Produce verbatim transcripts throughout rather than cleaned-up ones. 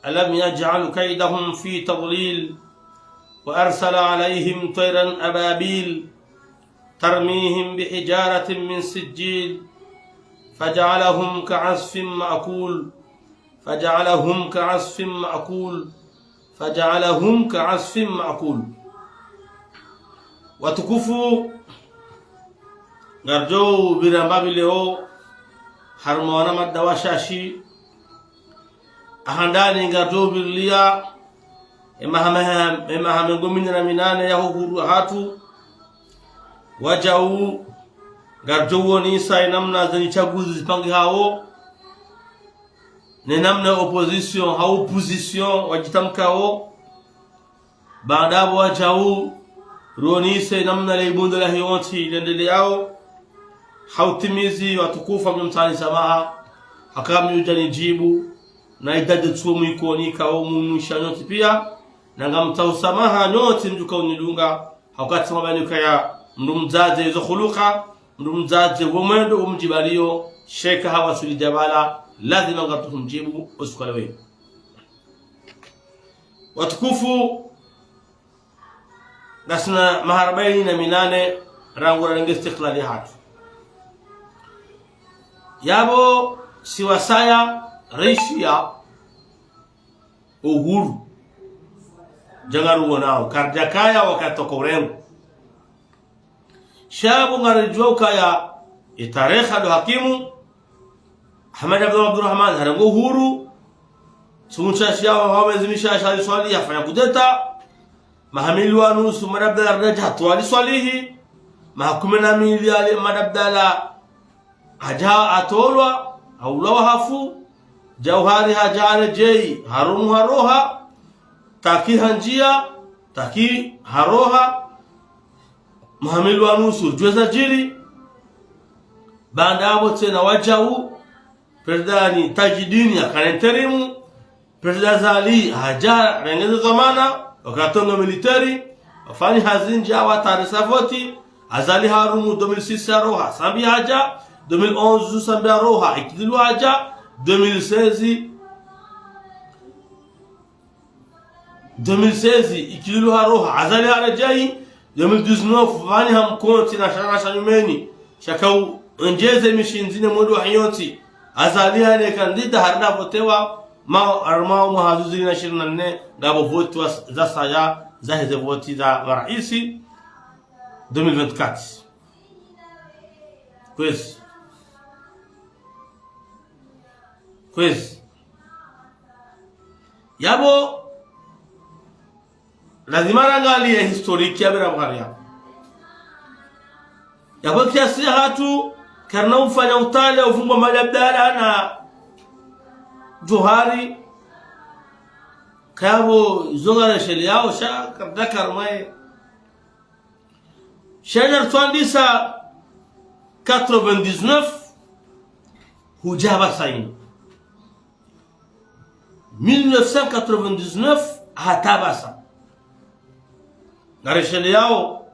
ألم يجعل كيدهم في تضليل وأرسل عليهم طيرا أبابيل ترميهم بحجارة من سجيل فجعلهم كعصف مأكول. فجعلهم كعصف مأكول. فجعلهم كعصف مأكول. Watukufu, ngaridjo pvira mbapvi leo, harumwa wana mada washashi, ahandani ngaridjo pvirilia, emaha, emaha mengo mine na minane ya uhuru hatru, wajau, ngaridjo wonesa enamna zeni tsaguzi zipangihao, ne namna opposition, ha opposition, wajitamkao, baanda apvo wajau, rionesa enamna le ibundu la hiyo ntsi lendeleao, ha utimizi watukufu mnamtsaha samaha, haka mi udja nidjibu, na idade tsuo mwikoni kao mumwisha nyontsi pia, na ngamtsaho samaha nyontsi mdjuka unidunga, ha wakati mwabani ukaya mndru mdzadze izo huluka, mndru mdzadze wo mwendo wo mdjibaliyo, sheka hawaswili djabala, lazima ngarudjo mdjibu, usiku wa leo. Watukufu, ngasina maha arbaini na minane rangu rarenge istiklali hatru. Yapvo si wasaya, rishia, uhuru. Dja ngaruwonao, karidjakaya wakati wa urengwa. Sha pvo ngaridjuwa ukaya, itarehi ndo hakimu, Ahmed Abdallah Abdurahman, harenge uhuru, tsuntsa shia wa hawezi misha sha liswali, yafanya kudeta, maha mili wa nusu, Ahmed Abdallah Rida hatolwa liswalihi, maha kume na mili yale Ahmed Abdallah hadja hatolwa, haulwa hafu, Jauhari hadja haredjei, harumwa haroha, Taki handjia, Taki haroha, maha mili wa nusu, djuwa zadjiri, baanda apvo tsena wajau, Prezida ni Tajidini hakana interimu, Prezida Azali hadja harenge ze dhwamana, wakatonga militeri, wafanya hazi ndjema, watarisa voti, Azali harumwa deux mille six haroha, Sambi hadja, deux mille onze Sambi haroha, Ikililou hadja, deux mille seize, deux mille seize, Ikililou haroha, Azali haredjei, deux mille dix-neuf, pvanu hamkontsi na shara sha nyumeni, shaka u, endjeze mishindzi ne mwendo wa hiyo ntsi. Azali hale kandida harina votewa, ma, harumwa mwaha zihwi zili na shirini na nne, ngapvo voti wa, zasaya, zaheze voti za maraisi, deux mille vingt-quatre. Kwezi. Kwezi. Yapvo, lazima rangaliye historique ya pvira pvahari yapvo. Yapvo kiasi ya hatru, karina ufanya utale, ufumbwa Ahmed Abdallah na Djohari, kayapvo izo ngaresheleyao, sha, karidja karumwaye. Sha ina ritswandisa quatre-vingt-dix-neuf, hudja pvasa inu. Mille neuf cent quatre-vingt-dix-neuf hata pvasa. Ngaresheleyao,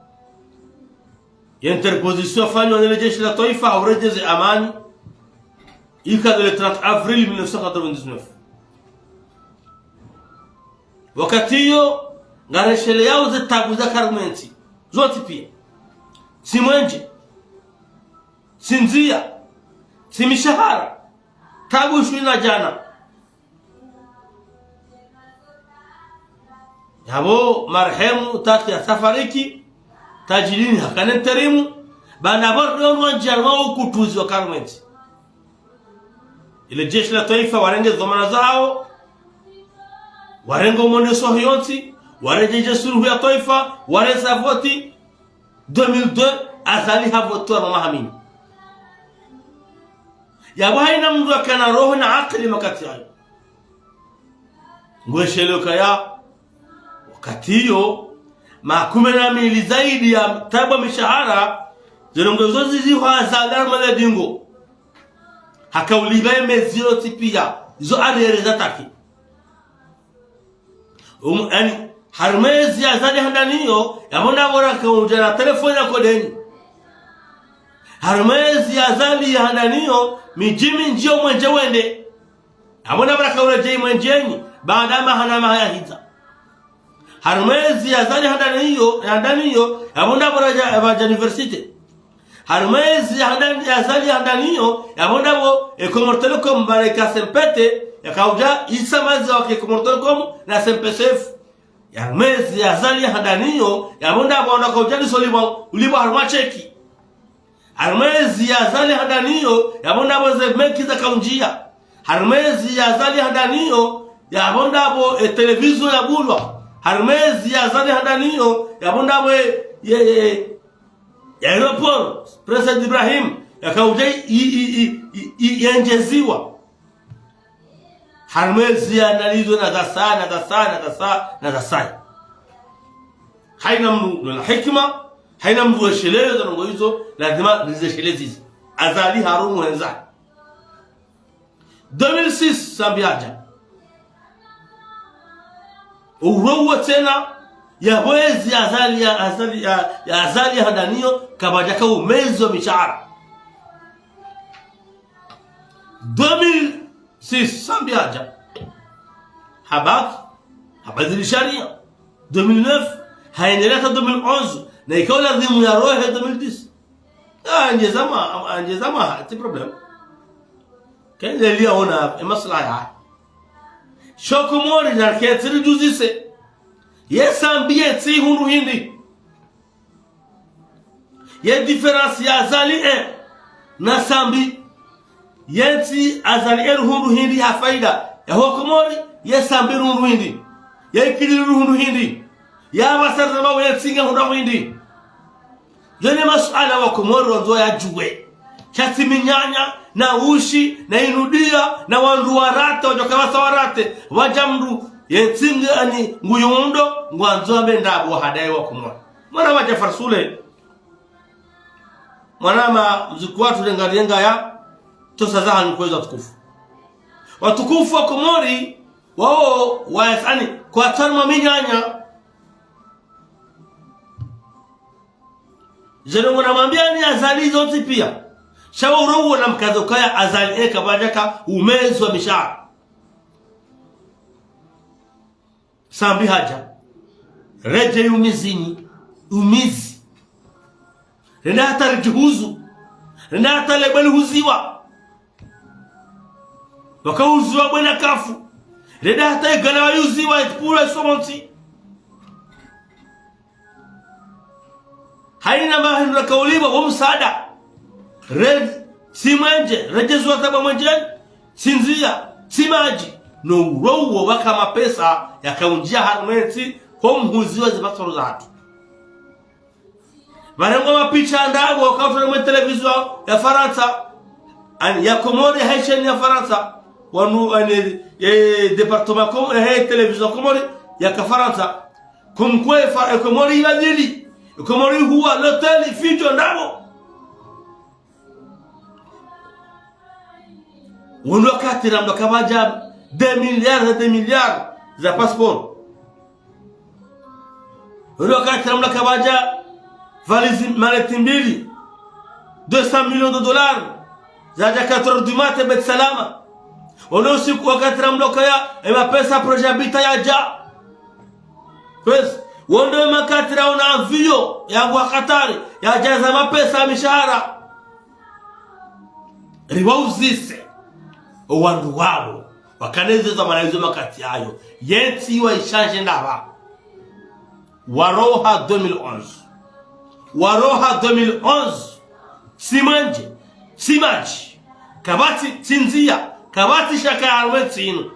ye interposition yafanywa ne le jeshi la twaifa, ha uredjeze amani, ika ndo le trente avril mille neuf cent quatre-vingt-dix-neuf. Wakati iyo, ngaresheleyao ze tabu za Karumenti, zontsi pia. Tsi mwenje, tsi ndzia, tsi mishahara, tabu ishirini na djana. Yapvo marehemu Taki hatsafariki, Tajidini hakana interimu, baanda apvo ndo wandjia harumwa ukutuzi wa Karumenti. Ile jeshi la twaifa warenge dhwamana zao, warenge umoneso hiyo ntsi, waredjeje suluhu ya twaifa, wareza voti, deux mille deux, Azali havotiwa na maha mine. Yapvo haina mndru yakana roho na akili makati yayo. Ngwesheleo kaya, wakati iyo, maha kume na mili zaidi ya tabu mishahara, zilongo zo zizihwa Azali harumwa le dingo. Haka ulipva ye mezi yontsi pia, izo ariereza Taki. Um, yaani, harumwa ezi Azali handani iyo, yapvo ndapvo raka udja na telefoni ya kodeni. Harumwa ezi Azali handani iyo, midji mindji yo mwenje wende. Yapvo ndapvo raka uredjei mwenjeni, baanda maha na maha yahidza. Harumwa ezi ya Azali handani iyo, handani iyo, yapvo ndapvo radja, radja université. Harumwa ezi ya handani, ya Azali handani iyo, yapvo ndapvo, e Comores Telecom, bareka S M P T, yakaudja, isa mazi wake Comores Telecom, na S M P C F. Harumwa ezi ya Azali handani iyo, yapvo ndapvo, wandru wakaudja niso ulipvwa, ulipvwa harumwa sheki. Harumwa ezi ya Azali handani iyo, yapvo ndapvo ze meki zakaundjia. Harumwa ezi ya Azali handani iyo, yapvo ndapvo e télévision yabulwa. Harumwa ezi ya Azali handani iyo, yapvo ndapvo e, ye, ye, ye aéroport, Prince Ibrahim, yakaudja i, i, i, i, i, yenjeziwa. Harumwa ezi ya handani izo na zasaya, na zasaya, na zasaya, na zasaya. Haina mndru nona hikima, haina mndru wesheleza ndrongoo izo, lazima nizesheleze izi. Azali harumwa hendza. Deux mille six, Sambi hadja. Urowo tsena, yapvo ezi ya Azali, ya Azali, ya, ya Azali handani iyo, kapvadjaka umezi wa mishahara. Deux mille six, Sambi hadja. Habaki, habadili sharia. Deux mille neuf, haendelea hata deux mille onze, na ikao lazimu yarohe deux mille dix. Ah, ndjezama, ndjezama, tsi problème. Kende liya ona, e maslaha ya. Sho Komori na ketsi ridjuzise. Ye Sambi yentsi ihundru hindri. Ye différence ya Azali un na Sambi. Yentsi Azali un ruhundru hindri ha faida. Ya ho Komori, ye Sambi ruhundru hindri. Ye ikili ruhundru hindri. Ya basari zama yentsi nge hundru hindri. Yo ne masuala wa Komori wandzo yadjuwe. Sha tsi minyanya, na ushi, na inudia, na wandru warate, wadjoka wasa warate, wadja mndru, yentsi nge ani nguyundo, ngwandzo ambe ndapvo hadaye wa Komori. Mwana wa Jafar Sule. Mwana ma mzuku watru lenga lenga ya, tosa zaha ni kwezi watukufu. Watukufu wa Komori, wao, wa yasani, kwa tsanu mwa minyanya. Ze ndrongoo namwambia ni Azali zontsi pia. Sha wo urowo na mkazo kaya Azali eka pvadjaka umezi wa mishahara. Sambi hadja. Redjei umizini. Umizi. Rende hata ridjihuzu. Rende hata lebwe lihuziwa. Wakauziwa bwena kafu. Rende hata igala wayuziwa etipula isomontsi. Haina maha hindru rakaulipvwa wo msaada. Re, tsi mwenje, redjeziwa tabwa mwenjeni, tsi ndzia, tsi madji, no urowo pvaka mapesa yakaundjia harumwa entsi, ho mhuziwa ze pasiporo zahatru. Pvarengwa mapicha ndapvo, wakautolea mwe télévision ya Farantsa, ani ya Komori, haisheni ya Farantsa, wanu, ani, eh, département Kom-, eh, télévision Komori, yaka Farantsa. Comme quoi, fa-, eh, Komori ibadili. Komori huwa, l'hôtel, ifidjo ndapvo. Wunu wakati ramlo kapvadja deux milliards et des milliards za passeport. Wunu wakati ramlo kapvadja valise, maleti mbili, deux cents millions de dollars, zadja quatre heures du matin Beit Salama. Wunu usiku wakati ramlo kaya, e mapesa projet Habitat yadja. Kwezi, wunu wakati raona avion yangu ha Katari, yadjaza mapesa ya mishahara. Riwauzise, o wandru wapvo, wakaneze za mana izo makati yayo, yentsi wa ishanje ndapva. Waroha deux mille onze. Waroha deux mille onze. Tsi mwenje, tsi madji, kapvatsi, tsi ndzia, kapvatsi shaka ya harumwa entsi inu.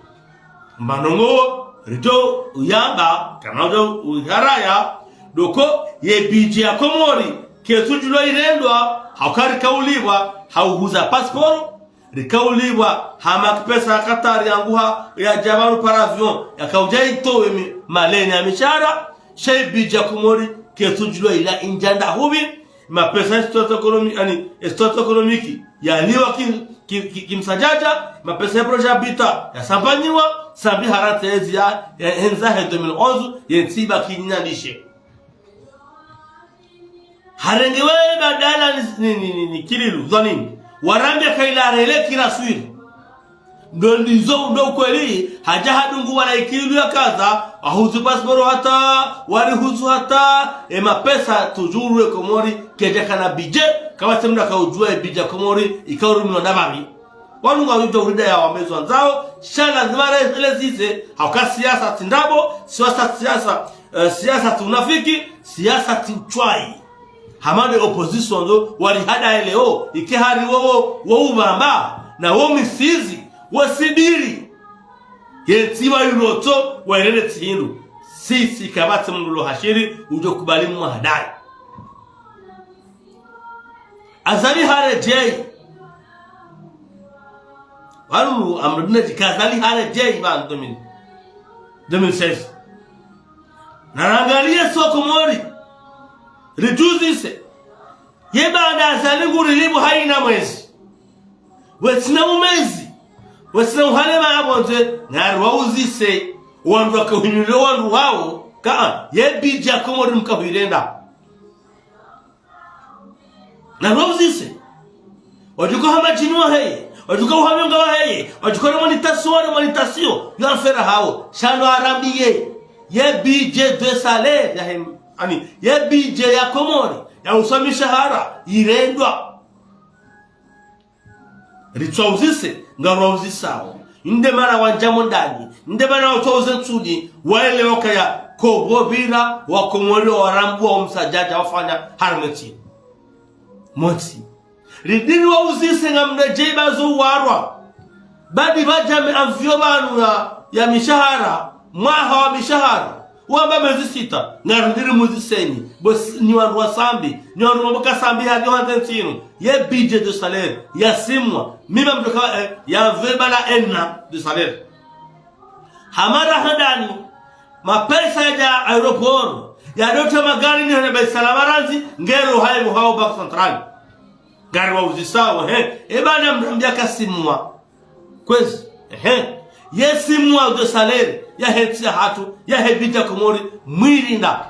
Manongo, ridjo uyamba, kana udjo uharaya, ndo uka ye budget ya Komori, ketsudjulwa irendwa, ha uka rikaulipvwa, ha uhuza passeport, rikaulipvwa, ha mapesa ya Katari yanguha, yadja pvanu par avion, yakaudja itowe mi-, maleni ya mishahara, sha ye budget ya Komori, ketsudjulwa ila indjia ndahupvi, mapesa ya histoire économique, ani, histoire économique, yaliwa ki, ki, ki, kimsadjadja, mapesa ya projet Habitat, yasambanyiwa, Sambi harantsi ezi ya, ya, hendza he deux mille onze, yentsi ibaki nyandishe. Harengewe badala ni, ni, ni, ni, ni kililu, zo nini? Warambia kaila rele kiraswiri. Ndo ndizo ndo ukweli, hadja hadungu wala ikililu ya kaza, wahuzu pasiporo hata, warihuzu hata, e mapesa toujours e Komori, kedjakana budget, kapvatsi mndru akaudjuwa e budget ya Komori, ikao urumilwa na vavili. Wanu ngwadjo urida ya wamezwa ndzao, sha lazima re-, relezise, hauka siasa tsi ndrabo, siasa, siasa, eh, siasa tsi unafiki, siasa tsi utswayi. Hama nde opposition ndo, warihada eleo, ike hari wo, wo, wo ubamba, na wo misizi, wo sibiri. Ye ntsi wa yuloto, wa irele tsi hindru. Sisi kapvatsi mndru lo hashiri, udjo kubali mwahadai. Azali haredjeyi. Wanu amrudine djika Azali haredjeyi pvanu deux mille, deux mille seize. Narangaliye soko mori. Ridjuzise. Ye baanda Azali nguri libu hayina mwezi. Wetsina umezi. Wetsina uhale ma abonze. Nari wauzise. Wandru wakauhinile wandru wawo. Ka, ye budget ya Komori mkauhirenda. Nari wauzise. Wadjuka hama djini waheye. Wadjuka uhame nga waheye. Wadjuka na mwanitasi wale mwanitasi yo. Yo afera hawo. Sha ndo arambiye. Ye budget de salaire. Yahe, ani, ye budget ya Komori. Ya uswa mishahara. Irendwa. Ritsauzise, ngarwauzisao. Nde mana wandjia mondani, nde mana watsauze ntsuni, waelewa kaya, kopvo pvira, wa Komori, wa Warambu, wa umsadjadja, wafanya, harumwa entsi. Montsi. Ridini wauzise ngamna djeba zo warwa. Badi pvadja me avion pvanu ya, ya mishahara, mwaha wa mishahara. Wamba mezi sita, ngarindiri muziseni, bo si-, ni wandru wa Sambi, ni wandru wa mboka Sambi hadi hande ntsinu, ye budget de salaire, ya simwa, mima mdoka, eh, ya veba la ena de salaire. Hamara handani, mapesa ya aéroport, ya dota magari ni hana Beit Salam randzi, ngero hayi muhao Banque Centrale. Ngari wauzisao, he, e bana mrambia kasimwa. Kwezi, ehe. Ye six mois de salaire, yahe ntsi yahatru, yahe budget ya Komori, mwirinda.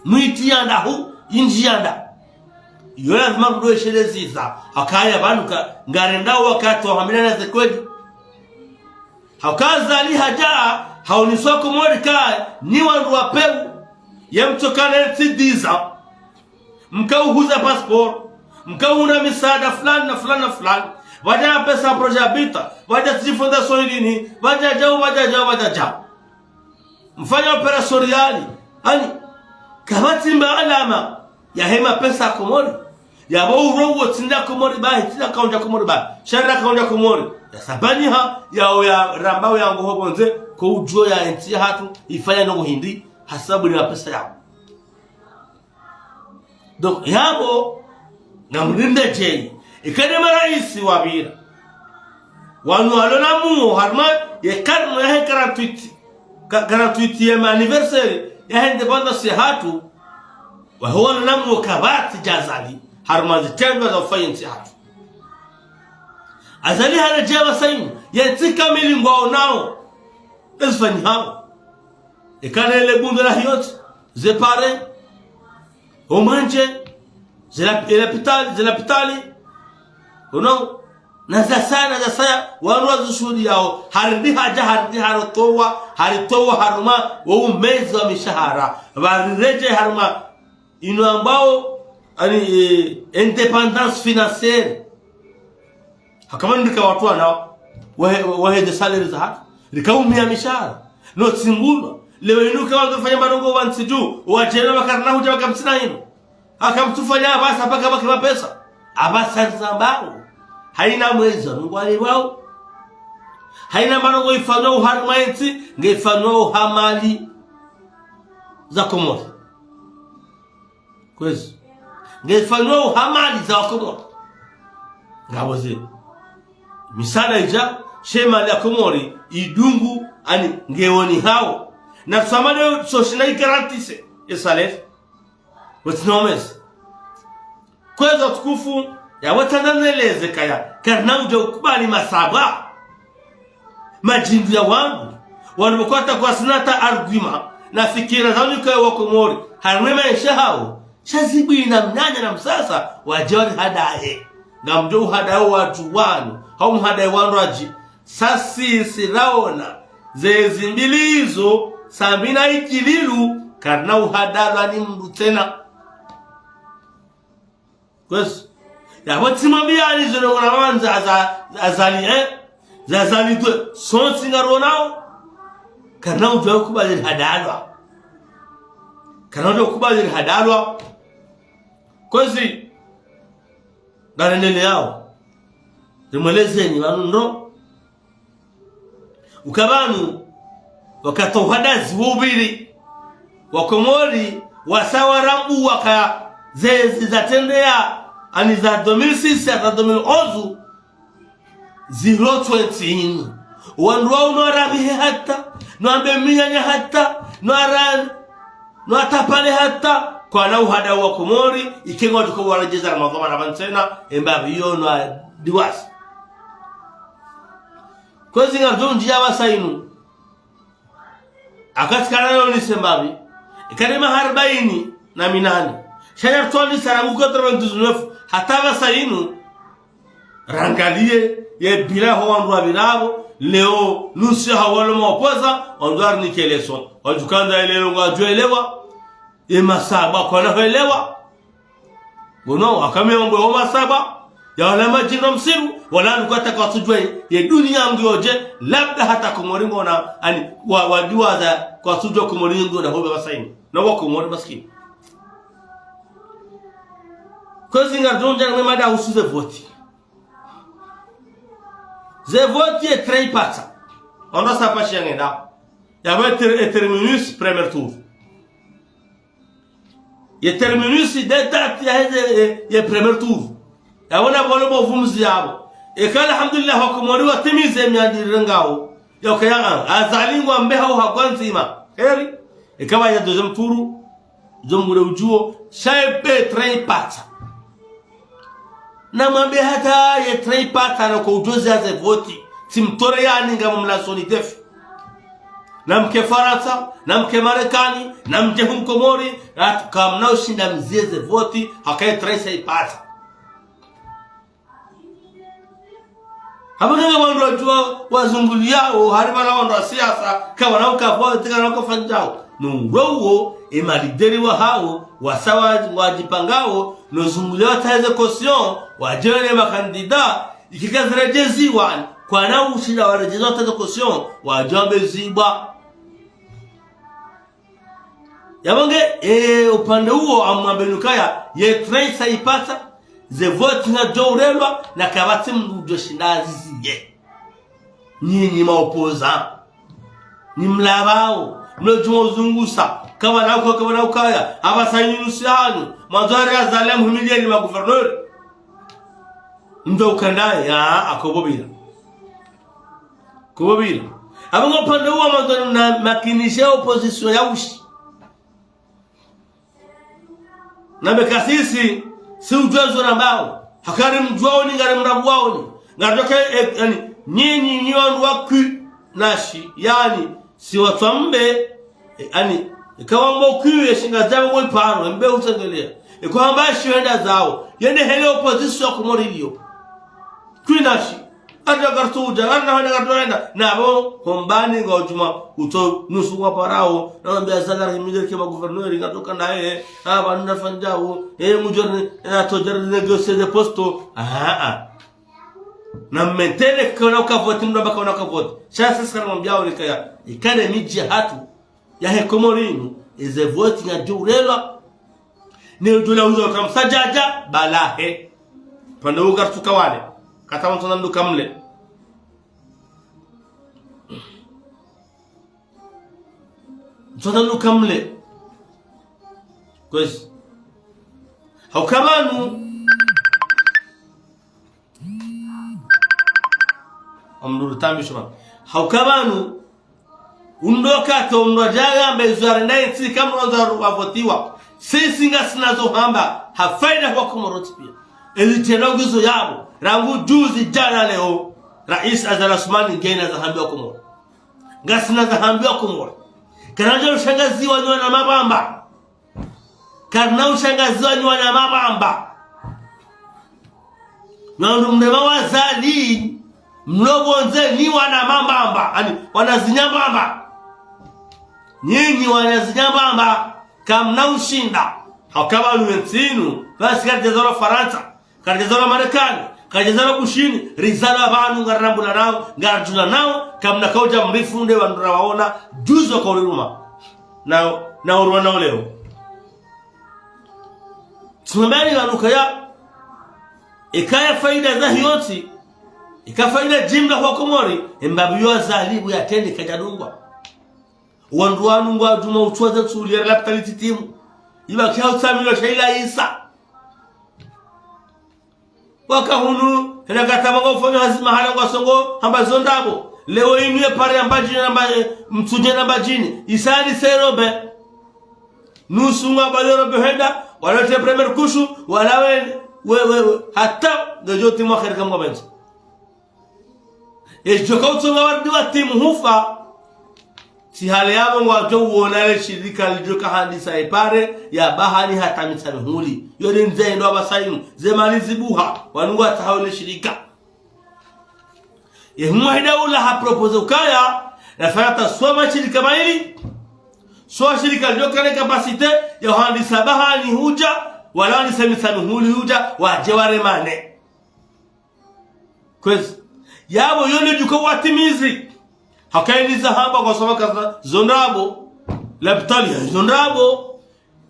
Mwitiya ndahu, indjiya nda. Iyo lazima mdru eshelezeza, hakaya pvanu ka, ngarendao wakati wa hamina na ze kweli. Haka Azali hadja, haoniswa Komori ka, ni wandru wa pewu, ye mtsokana ntsi dix ans. Mkauhuza passeport, mkauhundra misaada fulani na fulani na fulani. Pvadja pesa projet ya bita, pvadja tsi fondation ilini, pvadja djau, pvadja djau, pvadja djau. Mfanya opération Riali, ani, kapvatsi mba alama, yahe mapesa ya Komori. Yapvo urongo tsi nda Komori bahi, tsi nda kaundja Komori bahi, sha nda kaundja Komori. Ya sabanyiha, yao ya ramba, ya ngoho pvondze, ko udjo ya entsi yahatru, ifanya ndrongo hindri, hasabu ni mapesa yao. Donc, yapvo, ngamrinde djeyi. Eka nde maraisi wapvira. Wanu walo na muo, harumwa, ye karne yahe quarante-huit. Ka-, quarante-huitième anniversaire, yahe indépendance yahatru. Waho walo na muo kapvatsi dja Azali, harumwa zitrendwa za ufanya ntsi yahatru. Azali haredjeyi pvasa inu, ye ntsi kamili ngwaonao. Ezifanyihao. Eka nde le bundo la hiyoti, ze pare, omwenje, ze la-, e lapitali, ze lapitali. Uno, na zasaya, na zasaya, wanu wazishuhudiyao, haridi hadja, haridi harotowa, haritowa harumwa, wo umezi wa mishahara, pvariredjeyi harumwa, inu ambao, ani, eh, indépendance financière. Hakama ndika wandru wanao, wahe, wahe ze salaire zahatru. Rika umia mishahara. No tsimbulwa. Leo inu kawa ngafanya marongo wa ntsi dju. Wadjena wakarina hudja wakamtsina inu. Hakamtsufanya apvasa paka pake mapesa. Apvasa rizambao. Hayina mwezi wa Mungu wale wao. Hayina marongo ifanywa uharumwa entsi, nge ifanywa uhamali za Komori. Kwezi. Nge ifanywa uhamali za Wakomori. Ngapvo ze. Misaada idja, she mali ya Komori, idungu, ani, nge woni hao. Na tsamane so shina igarantise, e salaire. Wetsina umezi. Kwezi watukufu, ya wetsanganeleze kaya, karina udja ukubali masaba. Madjindu ya wandru, wandru wakwata kwasina ta argument, na fikira za unika wa Komori, harumwa maesha hao, sha zibwina mnanya na msasa, wadja warihadaye. Ngamdjo uhadaya wandru wanu, Au muhadayi wandru wadji. Sha sisi raona zezi mbili izo, Sambi na Ikililu, karina uhadalwa ni mndru tsena. Kwezi. Yapvo tsimwambiyani zo nongo na wandza aza, Azali, eh? Za Azali dwe. Sontsi ngarionao. Karina udjuwa ukubali rihadalwa. Karina udjuwa ukubali rihadalwa. Kwezi. Ngarendeleyao. Rimwelezeni pvanu ndo. Uka pvanu, wakati uhadazi wo uviri, Wakomori, wasa warambuwa ka zezi zatrendeha, ani za deux mille six hata deux mille onze, zilo twenty inu. Wandru wao no warabihe hata, no wambe minyanya hata, no warani, no watapane hata, kwana uhada Wakomori, ike ngwadjo ko waredjeza Ramadhwani pvanu tsena, embapvi iyo no wadiwasi. Kwezi ngaridjo ndjiya pvasa inu. Wakati kana yo ni sembapvi. Ikana maha arbaini na minane. Sha ya ritsoni sa rangu quatre-vingt-dix-neuf. Hata pvasa inu. Rangaliye, ye bila ho wandru wapvirapvo. Leo, nusu ya hawalo maopoza, wandru wari nikeleso. Wadjukandza ye leo ngwadjo elewa. Ye masaba kwana ho elewa. Ngono, wakame ombo yo masaba, ya wala madjini msiru, wala nukwata kwatsudjuwa ye dunia ngiyo dje, labda hata Komori ngona, ani, wa, wadiwaza kwatsudjuwa Komori ngiyo na hopve pvasa inu. Na Wakomori maskini. Kwezi ngaridjo ndja ne mada uhusu ze voti. Ze voti ye train ipatsa. Wandru wasa pvashiya ngwenda. Yapvo ye ter-, ye terminus premier tour. Ye terminus de date yaheze ye, ye premier tour. Yapvo na pvolo bo vumzi yapvo. Eka alhamdulillah Wakomori watimize miadi rengao. Yauka ya Azali ngwambe hau hagwa ndzima. Heri. Eka pvwa ya deuxième tour. Djo mgure udjuwo. Sha ye be train ipatsa. Na mwambe hata ye train ipatsa na ko udjuzi ya ze voti. Tsimtore yani ngamumla soni defi. Na mke Farantsa, na mke Marekani, na mdje hu Mkomori, na hata kamna ushinda mziye ze voti, haka ye train sa ipatsa. Hapvo nge wandru wadjuwa wazunguliyao, hari pvala wandru wa siasa, kapvana uka voti, kapvana uka fanyao. Nungu uwo, ye malideri wahao, wasa wa, wadjipangao, no zunguliya watsahe ze caution, wadjele makandida, ikika ziredjeziwa, kwana ushinda waredjeza watsahe ze caution, wadjo wambe zibwa. Yapvo nge, eh, upande uwo amwambe nukaya, ye train sa ipatsa, ze voti ngadjo urelwa, na kapvatsi mndru udjo shinda aziziye. Nyinyi maopoza. Ni mlapvao. Mlo djuma uzungusa. Kapvana uka, kapvana ukaya. Apvasa inu nusu yanu. Mwandzo hari Azali ya muhimiliye ni maguverneur. Mdo ukandaye. Ya, ako pvo pvira. Ko pvo pvira. Apvo ngo upande uwo mwandzo na makinishe opposition ya ushi. Nambe ka sisi, si udjuwa zo rambao. Haka ri mdjuwao ni, ngari mrambuwao ni. Ngari toke, eh, yani, nyinyi, nyi wandru wa kwi nashi, yani, si watsu wa mbe, eh, yani, eka wambo kwi, ye shinga djabo mwe paro, mbe utsengelea. Eko hamba shi wenda zao. Yende hele opposition ya Komori liyo. Kwi nashi. Ata kartsu udja, ata na wenda kartsu wenda. Na pvo, hombani nga udjuma, utso nusu wa parao. Na wambia Azali ya muhimiliye ke maguverneur, nga toka na ye. Ah, pvanu nda fanyao. Eh, mdjori, eh, ato djari négocier des postes. Ah, ah. Na mmentene kapvana uka voti, mdo amba kapvana uka voti. Sha sisi kana mwambiao nikaya. Ikane midji hatru. Yahe Komori inu, eze voti ngadjo urelwa. Ne udjo la uzo uka msadjadja, balahe. Pvanu uka rutsuka wale. Kata mtsona mndru kamle. Mtsona mndru kamle. Kwezi. Hauka pvanu. Omndru rutambi shuma. Hauka pvanu, undo kato omndru adja yambe izo yarenda yentsi kamwe mndru wavotiwa. Sisi ngasina zo hamba, ha faida ya Wakomori wontsi pia. Eli tena ngizo yapvo, rangu juzi djana leo, Rais Azali Assoumani ngena za hambiwa Komori. Ngasina za hambiwa Komori. Karina ushangaziwa nyi wana mabamba. Karina ushangaziwa nyi wana mabamba. Nyi wandru mrema wa Azali. Mlo pvondze nyi wana mambamba, ani, wana zinyambamba. Nyinyi wana zinyambamba, kamna ushinda. Hauka pvanu ye ntsi inu, pvasi karidjazalwa Farantsa, karidjazalwa Marekani, karidjazalwa Bushini, rizalwa pvanu ngarirambula nao, ngaridjula nao, kamna kaudja mrifunde wandru rawaona, djuzi wakauriruma. Na, na urwa nao leo. Tsimwambeni pvanu kaya, ikaya faida zahe yontsi, ika faida djimla hwa Komori, embabi yo Azali pvo yatrende kadjadungwa. Wandru wanu ngwadjuma utswaza tsuli ya lapitali titimu. Iba kia utsamilo sha ila isa. Waka hunu, hena kataba ngo ufanya hazi mahala ngwasongo, hamba zo ndrabo. Leo inu ye pare ya Mbadjini na Mba-, eh, Mtsudje na Mbadjini. Isa ni serobe. Nusu ngwabali robe henda, walote première couche, walawe, we, we, we. Hata, ngejo timu wa kherika mwa benzi. Edjo kautsonga warudi wa timu hufa. Tsi hale yapvo ngwadjo uona le shirika lidjo kahandisa epare ya Bahani hata Mitsamihuli. Yo le ndzia endo apvasa inu, ze mali zibuha, wanu ngwatsaha le shirika. Ye humwa hida ula ha propose ukaya, nafanya taswama shirika mayili. Swa shirika lidjo kana capacité ya handisa Bahani hudja, wala handisa Mitsamihuli hudja, wadje waremane. Kwezi. Yapvo yo ne djuka watimizi. Hakaini za hamba kwa sababu kaza zo ndrabo. Lapitali ya zo ndrabo.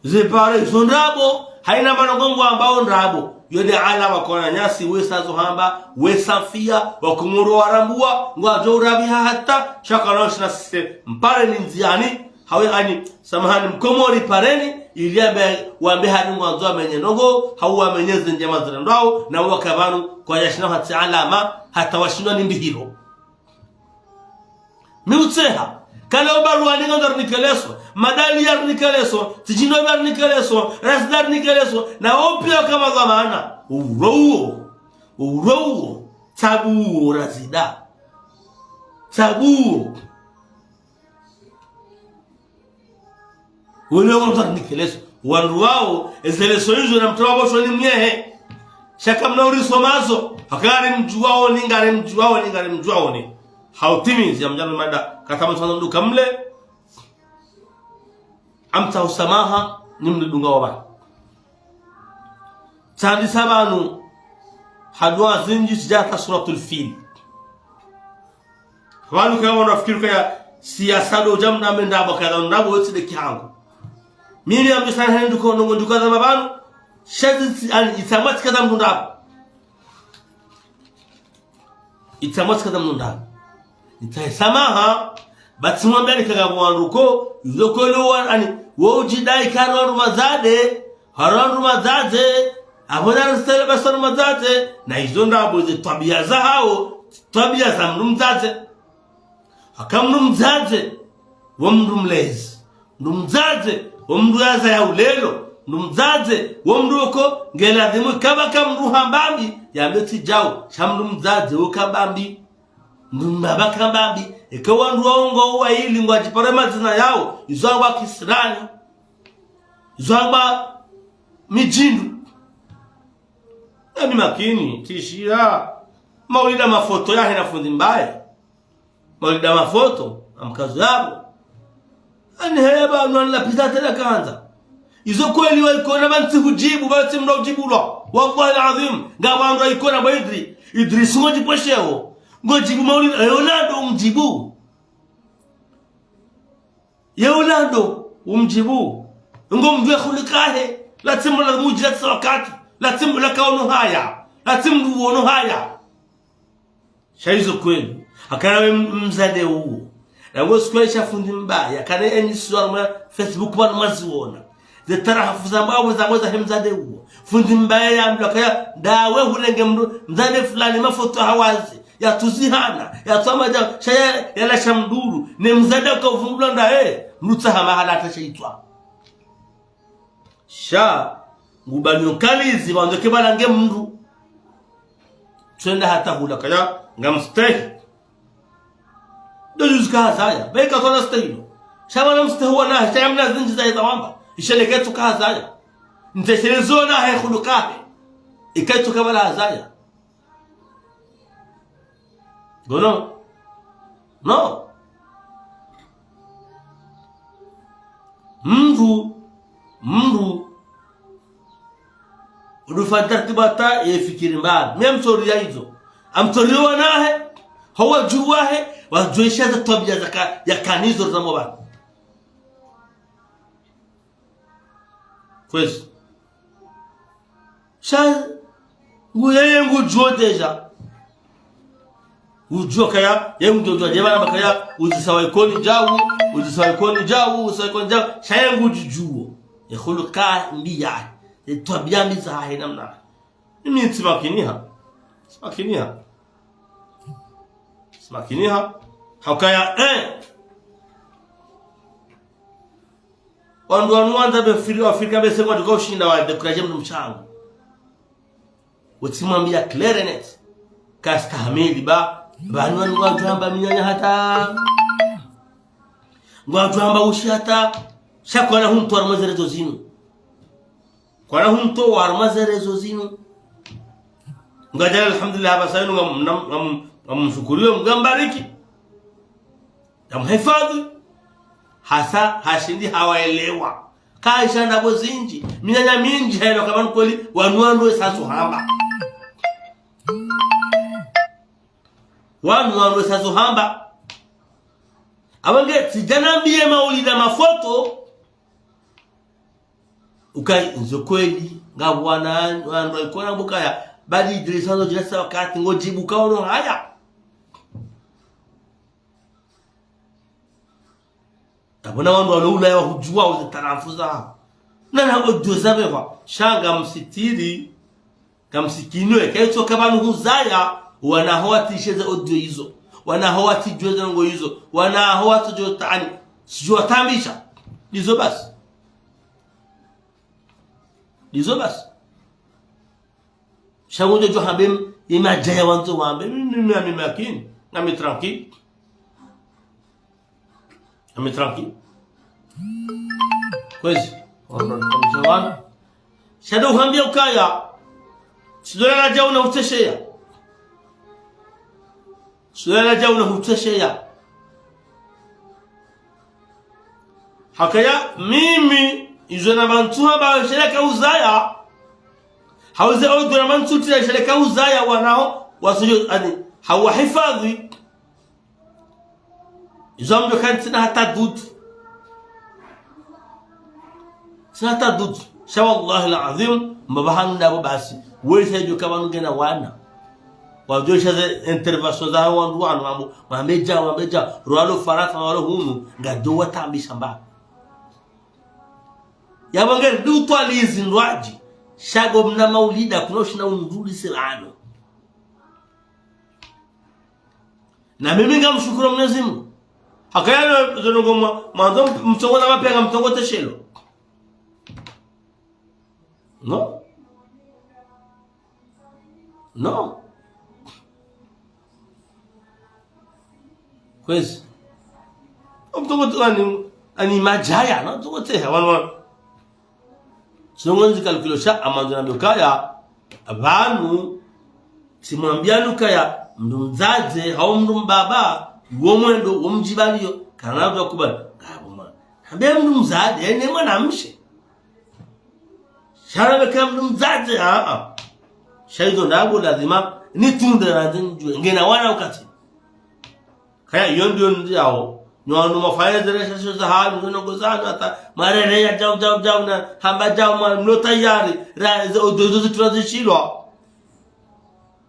Ze pare zo ndrabo. Haina mana ngo ngwambao ndrabo. Yo nde alama kwa wananyasi, wesa zo hamba, wesa fia, wa Komoro warambua, ngwadjo urabiha hata, sha ka nao shina sise, mpare ni ndziani, hawe ani, samahani, Mkomori pareni, ili yambe, wambe hari ngwandzo wamenye ndrongo, hau wamenye ze ndjema zirendwao, na waka pvanu, kwadjashina hatsi alama, hata washindwa ni mbihiro. Mi utseha, kale obaruwa ni ngandza rinikeleso, madali ya rinikeleso, tijino ya rinikeleso, rasida rinikeleso, na opia kama dhwamana. Uro uo, uro uo, tsabu uo rasida. Tsabu uo. Wele wandru wanikeleso. Wandru wao, ezeleso izo na mtro wao shoni mnyehe. Sha ka mna urisomazo. Haka ngari mdjuwao ni, ngari mdjuwao ni, ngari mdjuwao ni. Hautimizi ya mdjano mada. Kata mtro wao nduka mle. Amtsaha usamaha, ni mle dunga wabani. Tsandisa pvanu, ha dua zindji tsidja hata Suratul Fil. Pvanu kaya wanafikiri kaya siasa ndo djamna mendrabo kaya ndrabo wetsi de kihangu. Mimi ambi sana hene nduko ndrongo nduka za mapvanu, shezi tsi-, ani, itsamwa tsika za mndru ndrabo. Itsamwa tsika za mndru ndrabo. Nitsahe samaha, batsi mwambe ni kanga mwanduko, izo kweli wa, ani, wo udjidai kano wandru mazade, haro wandru madzadze, apvo na ristele basi wandru madzadze, na izo ndrabo ze twabia za hao, twabia za mndru mdzadze. Haka mndru mdzadze, wo mndru mlezi. Mndru mdzadze, wo mndru yaza ya ulelo. Mndru mdzadze, wo mndru oko, ngeladhimu kaba ka mndru hamba mbi, yambe tsi djau, sha mndru mdzadze, wo kamba mbi. Mndru mbaba kamba mbi, eka wandru wao ngo waili ngwadjipare madzina yao, izo angwa kisirani. Izo angwa midjindu. Emi makini, tishia. Maulida mafoto yahe na fundi mbaye. Maulida mafoto, amkazo yapvo. Ani heba, nwa nla pita tena kandza. Izo kweli waikona bantsi hudjibu, bantsi mndru udjibulwa. Wallahi al-azim, nga wandru waikona bwa Idri. Idri sungo djipweshewo. Ngo djibu maulida, eh, Orlando umdjibu. Ye Orlando, umdjibu. Ngo mndru ya khulikahe. Latsi mndru la mudji, latsi wakati. Latsi mndru la kaono haya. Latsi mndru uono haya. Sha izo kweli. Akana we m-, mdzadze uwo. Na ngo sikweli sha fundi mbaya. Akana eni suwa mwa Facebook pvanu maziona. Ze tarahafu za mbawe za mbawe za he mdzadze uwo. Fundi mbaya ya mndru akaya, ndawe hulenge mndru, mdzadze fulani mafoto hawazi. Ya tuzihana, ya tsama ja, sha ya, ya la sha mduru, ne mdzadze uka uvungulwa nda, eh, mndru tsaha mahala hata sha itswa. Sha, ngubali onkalizi, wandzo ke balange mndru. Tswenda hata hula kaya, ngamstehi. Ndo juzi kahazaya, baika tsona stehilo. Sha wana mstehi wana, sha ya mna zindji za heza wamba. Ishele ketsu kahazaya. Nteshele zona he khulukahe. Iketsu kabala hazaya. Ngono? No. Mndru, mndru, udufa tartibu hata ye fikiri mbali. Mi amtsoriya izo. Amtsoriya wanahe, hawadjuwa he, wadjuwa isha ze twabiya zaka, yakana izo za mobani. Kwezi. Sha, ngu yeye ngudjuo déjà. Ngudjuo kaya, yeye ngudjuo déjà, bana bakaya, uzisa wa ikoni djau, uzisa wa ikoni djau, uzisa wa ikoni djau. Sha yeye ngudjuo. Ye huluka mbi yahe. Ye twabiya mbi zahe namna. Mimi tsimakiniha. Tsimakiniha. Tsimakiniha. Haukaya, eh. Wandru wanu wandza be fili, Afrika bese ngwadjo ushinda wa décourager mndru mshangu. Utsimwambiya clair et net. Kastahamili ba, bani wanu ngwadjo hamba minyanya hata. Ngwadjo hamba ushi hata. Sha kwana humtowa harumwa ze réseaux zinu. Kwana humtowa harumwa ze réseaux zinu. Ngadjala alhamdulillah, hapvasa yinu ngam-, ngam-, ngam-, ngamshukuriyo, ngambariki. Ngamhifadhi. Hasa, hashindi hawaelewa. Kaisha ndapvo zindji. Minyanya mindji haelewa kamba ni kweli, wanu wandru wesa zo hamba. Wanu wandru wesa zo hamba. Apvo nge, tsidja nambiye maulida mafoto. Ukayi, nzo kweli, ngapvo wana, wandru walikona mbukaya, badi Idrisa nzo djila sa wakati, ngodjibu kaono haya. Apvo na wandru walo Ulaya wahudjuwa uze tarafu za. Na na audio za beva, sha ngamsitiri, ngamsikinwe, kaitso kamba nuhuzaya, wanaho watsishe ze audio izo. Wanaho watsidjuwe ze ndrongo izo. Wanaho watsodjo tani, sidjo watambisha. Ndizo basi. Ndizo basi. Sha ngudjo djo hambe, ye madjaya wandzo wambe, mimi, mimi, mimi makini, ngami tranquille. Ngami tranquille. Kwezi, wandru wamshe wana. Sha ndo uhambiya ukaya, tsi dola la djau na utsesheya. Tsi dola la djau na utsesheya. Hakaya, mimi, izo na bantsu hamba sheleka uzaya. Hauze audio na bantsu tira sheleka uzaya wanaho, wasudjo, ani, hawahifadhi. Izo amdjo kantsi na hata dudu. Tsina hata dudu. Sha wallahi al-azim, mbaba hanu ndapvo basi. Wesa idjo kamba ngena wana. Wadjo sha ze intervention za wandru wanu, mambo, mambe dja, mambe dja. Rwalo Farantsa, rwalo hunu, ngadjo watambisha mba. Yapvo ngeri, dutwalizi ndrwadji. Sha ngo mna maulida, kuna ushina unduli silano. Na mimi ngamshukuru Mwenyezi Mungu. Hakaya no, zo ndrongo mwa, mwandzo mtsongo na mapenga mtsongo teshelo. No. No. Kwezi. Mtsongo tu ani, ani madjaya, no? Mtsongo teha, wanu, wanu. Tsi ndrongo nzi calculo sha, amandzo nambe ukaya, pvanu, tsimwambiya nukaya, mndru mdzadze, hau mndru mbaba, wo mwendo, wo mdjibaliyo, kana utakubali. Ngapvo mwana. Hambe mndru mdzadze, ene mwanamshe. Sha nambe ka mndru mdzadze, a, a. Sha izo ndapvo lazima, nitunde na ndjwe, ngena wana ukati. Kaya iyo ndiyo ndziyawo. Nyo wanu mwafanya ze recherche zahanyu, ze ndrongo zahanyu hata mwarere ya djau, djau, djau na hamba djau mwa mlo tayari. Ra, ze audio zo zitula zishilwa.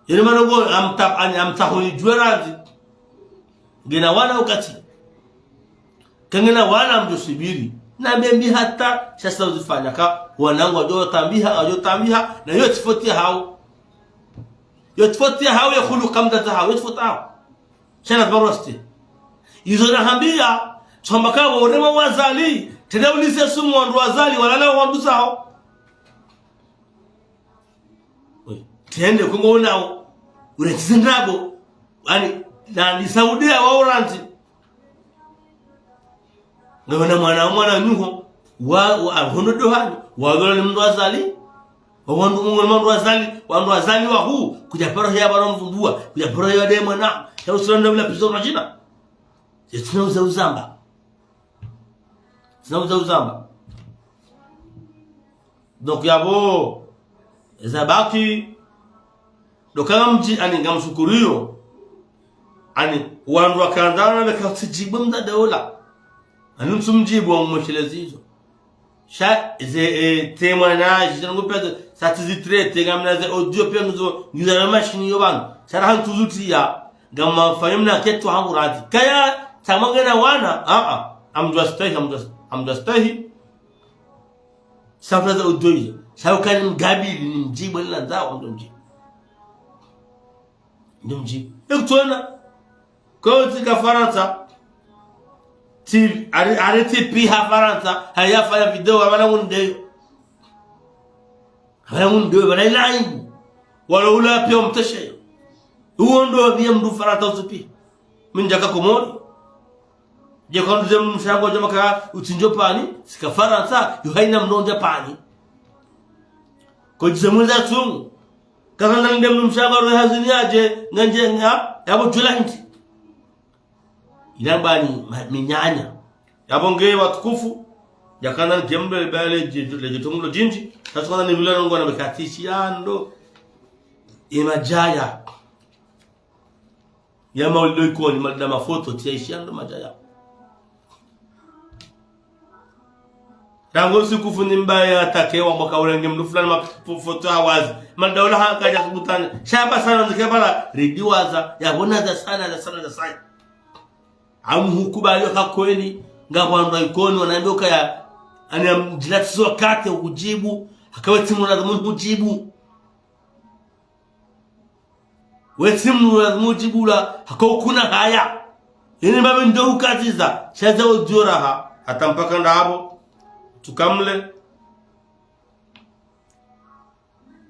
Yele manongo amta-, ani amtahuni djuwe randzi. Ngena wana ukati. Kangena wana mdjo subiri. Na mbe mbi hata, sha sa uzifanya ka, wanangu wadjo tambiha, wadjo tambiha, na yo tsi foti ya hawo. Yo tsi foti ya hawo ya huluka mdzadze hawo, yo tsi foti ya hawo. Sha na barwasti. Izo nahambiya, tsamba ka wo urema wazali, tena ulise sumu wandru wazali, walala wandru zawo. Oyi, tende kungo unawo, uretize ndrabo, ani, na ndi Saudia wa uranzi. Ngawona mwana, mwana nyuho, wa, wa, ahondo dohani, wa, wa, ni mndru wazali, Wandru, wandru wazali, wandru wazali wahu, kudja paro heya baro mvumbuwa, kudja paro heya de mwana, Sha usulanda ula pizo majina. Ye tsina uza uzamba. Tsina uza uzamba. Donc, yapvo, eza baki, ndo kana mdji, ani ngamshukuriyo. Ani, wandru wakandana, weka tsidjibu mdru daula. Ani mtsumdjibu wa mweshelezizo. Sha, ze, eh, témoignage, ze ngu pia, sa tsi zi traité, ngamna ze audio pia ngizo, ngizo na mashini yo pvanu. Sha raha ntsuzutriya, ngam mfanye mna ketwa hangu radhi. Kaya, tsamangena wana, a, a, amdjwa stahi, amdjwa, amdjwa stahi. Sa mfanya ze audio izo. Sha ukani mgabili, ni mdjibu, ni landza, wa mdru mdjibu. Ndo mdji. Ekutsona. Ko tsika Farantsa. Ti, ari, ari tipi ha Farantsa. Haya fanya video, wabana ngundeyo. Wabana ngundeyo, wabana ila aibu. Wala ula pia umteshe. Uwo ndo pia mdru Farantsa utsupi. Mi ndjaka Komori. Dje kwa nduze mshango djama ka utsindjo pani, tsika Farantsa, yo haina mndru ndja pani. Ko djize mwiza tsungu. Kakana nde mnu mshango rohe hazini yadje, ngandje nga, yapvo djula hindi. Ila mbani, ma, minyanya. Yapvo nge watukufu, yakana nge mbe bale dje, le dje tongulo djindji, sasa kana ni mila nongo na mekatishi ya ndo, imadjaya. Ya maulido Ikoni, malida mafoto, tia ishi ya ndo madjaya. Rangu siku fundi mbaye atake wa mwaka urenge mdru fulani ma fo-, foto ya wazi. Malida ula haka ya kubutana. Shaba sana nzike bala, ridi waza, ya bona za sana, za sana, za sana. Amu hukubali ka kweli, nga wandru Ikoni, wanambe ukaya, ani amdjilatizo wakati wa kudjibu, haka we tsi mndru lazimu hudjibu. We tsi mndru lazimu udjibu la, haka ukuna haya. Ini mbabe ndo ukatiza, sha ze audio raha, hata mpaka ndapvo, tsuka mle.